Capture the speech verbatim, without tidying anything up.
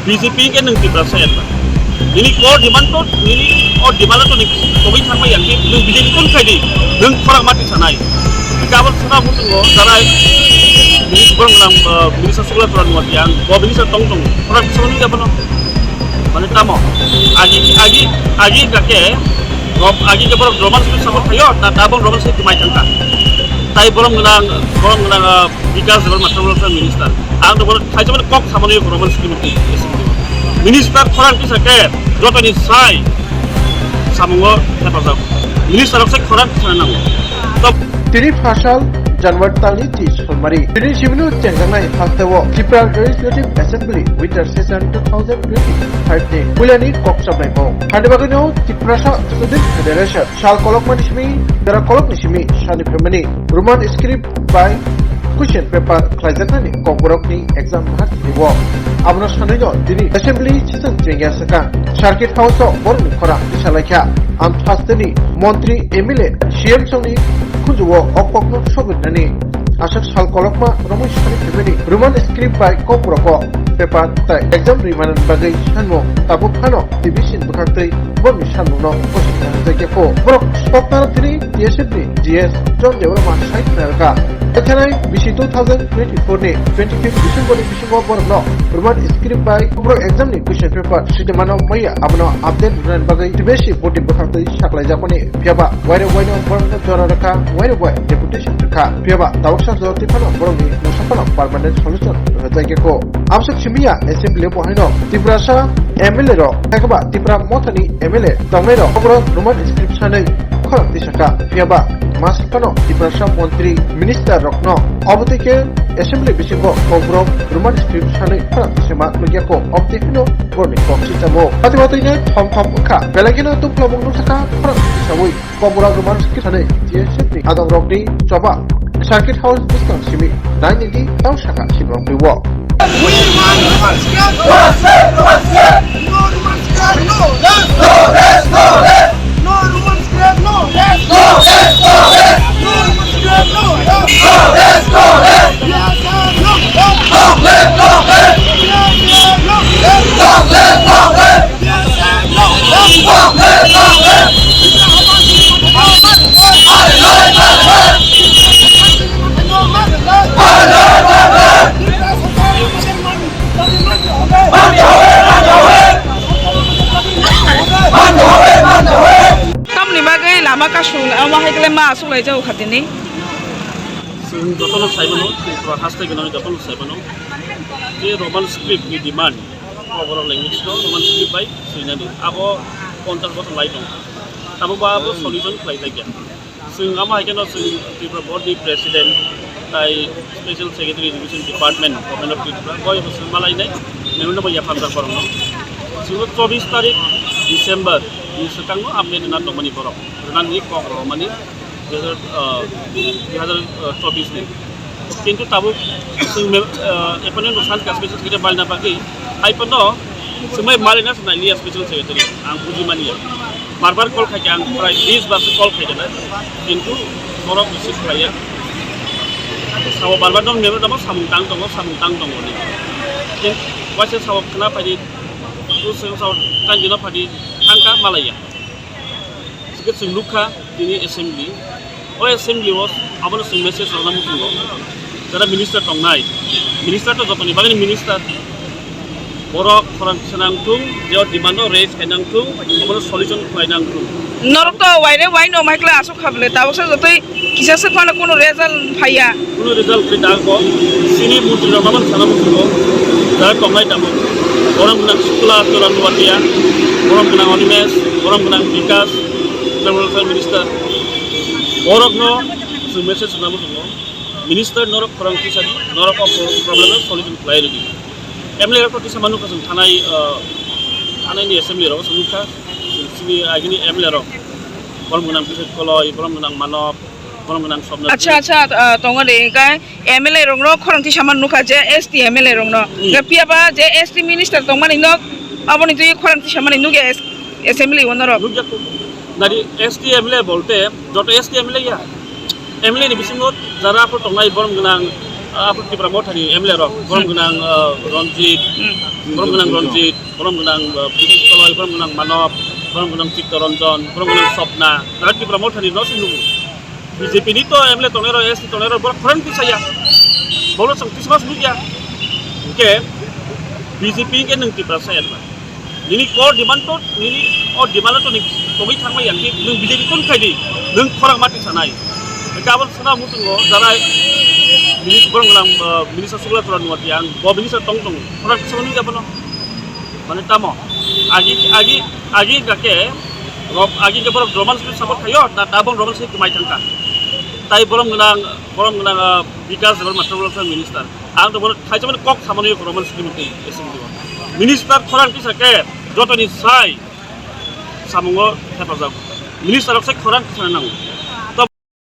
B J P ke nung Tiprasa ya. Nini core demand to, nini core demand to ni togwi thangma yang ke nung B J P kun khai di, nung khorang mati sanai. Kabel sana mutungo, sanai. Nini borong nang, uh, minister sugla turan muat yang, bo minister tong tong, khorang bisa nung ya bono. Mane tamo, agi, agi, agi kake, rob, agi ke borok Roman script support thayo, na tabon Roman script mai thangka. Tai borong nang, borong nang, uh, Vikas Debbarma Minister. Ang to borok Khaisa mani kok samani Roman script ni S M D. Minister khorang kisa ke jotoni sai samungo hepajak. Minister rok sai khorang kisa nango. Top Tini phasal January talni twi salmari. Tini sibino chengjaknai hasteo Tripura Legislative Assembly Winter Session two thousand twenty-five ni puilani kok sablaimung. Hani bagwino Tiprasa Student Federation sal kolokmani simi, jora kolokni simi sani phaimani Roman script bai question paper khlaijaknani kokborokni exam hak twibo. Abono sanwino tini assembly session chengya swkang. Circuit House o borokni khorang tisalaikha. Amthasteni montri, M L A, C M songni khunjuo o kokno sogwinani. Aswk sal kolokma romwi sari phaimani Roman script bai kokborok o paper tai exam rwimani bagwi sanmung tabuk phano T V sin bwkhaktwi borokni sanmungno gosok khlaijak ya kho. Borok soknaro thini T S F ni G S John Debbarma sai khna rwkha. Thanai bisi two thousand twenty-four ni twenty-fifth December ni bisingo borokno Roman script bai borok exam ni question paper sidi mano maya abono update rwnani bagwi T B C body bwkhaktwi saklaijakmani phiyaba wairok waino borokno jora rwkha, wairok bai deputation rwkha. Phiyaba tabuksa jora twi phano borokni mungsa phano permanent solution rwjak ya kho. Amsuk simiya assembly bo haino Tiprasa M L A rok, ekaba Tipra Mothani M L A tongnai rok, oborok Roman script sanwi khorang tisaka. Phiyaba mas phano Tiprasa montri, minister rokno obotwi khe assembly bisingo kokborok Roman script sanwi khorang tisama nukya kho. Obotwi phano borokni kok sitamo. Pati watwi no thom thom wngkha. Belai kheno tungphlamung nukjaka khorang tisawi. Kokborok Roman script sanwi T S F ni adongrokni choba Circuit House bwskang simi nainidi tau saka sibrok twibo. We want Roman script! No Roman script! No Roman script! No rest! No rest! No rest! No Roman script! No rest! No rest! No rest! No Roman script! No rest! No rest! No rest! Yes, sir! No rest! No rest! No rest! Yes, sir! No rest! No rest! No rest! Tamni bagwi lama kasung, omo hai khe ma aswk lai jago kha tini. Chwng jotono sai mano, Tripura haste gwnangwi jotono sai mano. Je Roman script ni demand, Kokborok language no Roman script bai swinani. Abo ponchash bochor lai tong. Abo ba abo solution khlai jagya. Chwng amo hai kheno chwng Tripura board ni president tai special secretary education department, government of Tripura, boi bo chwng malai nai, memorandum bai yapharjak borok no. Chwng chobbish tarik December ni swkang no update rwna tongmani borok. Rwnani kok rwmani dui hajar, ah, dui hajar chobbish ni. Kintu tabuk chwng me-, ah, appointment rok sanka special secretary balna bagwi hai phano chwng bai malina se nai liya special secretary. Ang buji manya. Bar bar call khaikha ang prai bis bar se call khaikha na. Kintu borok receive khlaiya. Sabo bar bar dong nero damo samung tang tongo, samung tang tongo ni. Kin waisa sabo khna phaidi, tu se sabo tang dino phaidi thangka malaiya. Sikhe chwng nukha tini assembly. O assembly o abono chwng message rwna muchungo. Jara minister tongnai, minister to jotoni bagwini minister. Borok khorang kisa nang thung, je o demand no raise khai nang thung, abono solution khlai nang thung. Norok to waire waino mai khlai aswk kha bwle, tabuksa jotoi kisa swk phano kuno result phaiya. Kuno result khe da ko, sini murti rok naman sana musugo, da tongnai tamo. Borom gwnang Sukla Toran Nuatia, borom gwnang Animesh, borom gwnang Vikas, Tribal Welfare Minister. Borok no chwng message sana musugo. Minister norok khorang tisadi, norok o pro-, problem no solution khlai rwdi. M L A rok to tisa manu kasung thanai, uh, thanai ni assembly rok sung kha, sini agini M L A rok. Borom gwnang Bishek Koloi, borom gwnang Manob, borom gwnang Sobna. Acha, acha, ah, tongo de, hingke M L A rokno khorang tisamani nukha je S T M L A rokno. Hmm. Hingke phiya ba je S T minister tongmani nok, aboni twi khorang tisamani nukya es-, assembly o norok. Nukya ko. Nadi S T M L A bolte, joto S T M L A ya. M L A ni bisingo jara po tongnai borom gwnang, Abo Tipra Mothani M L A rok, borom gwnang, uh, Ranjit, borom gwnang Ranjit, borom gwnang, uh, Bijoy Koloi, borom gwnang Manob, borom gwnang Chitto Ranjan, borom gwnang Sopna, aro Tipra Mothani no sing nugo. B J P ni to M L A tongnai rok, S T tongnai rok, borok khorang tisaya. Borok chwng Christmas nukya. Hwnkhe B J P hwnkhe nwng Tipra saya ba. Nini core demand to, nini o demand to ni togwi thangmai yang ki, nwng B J P tun khai di, nwng khorang mati sanai. Gabon sana mutungo, janai, nini borong lang, uh, minister sugla tora nuwa tiang, bo minister tong tong, khorang kisa nung jabono. Mane tamo, agi, agi, agi gake, rob, agi ke borok Roman script support khayo, na tabon Roman script mai thangka. Tai borong gwnang, borong gwnang, uh, Bikas Debbarma Tribal Welfare Minister. Ang to bono thaisa mani kok samani Roman script tei assembly o. Minister khorang kisa ke, jotoni sai, samungo hephajak. Minister rok sai khorang kisa nango.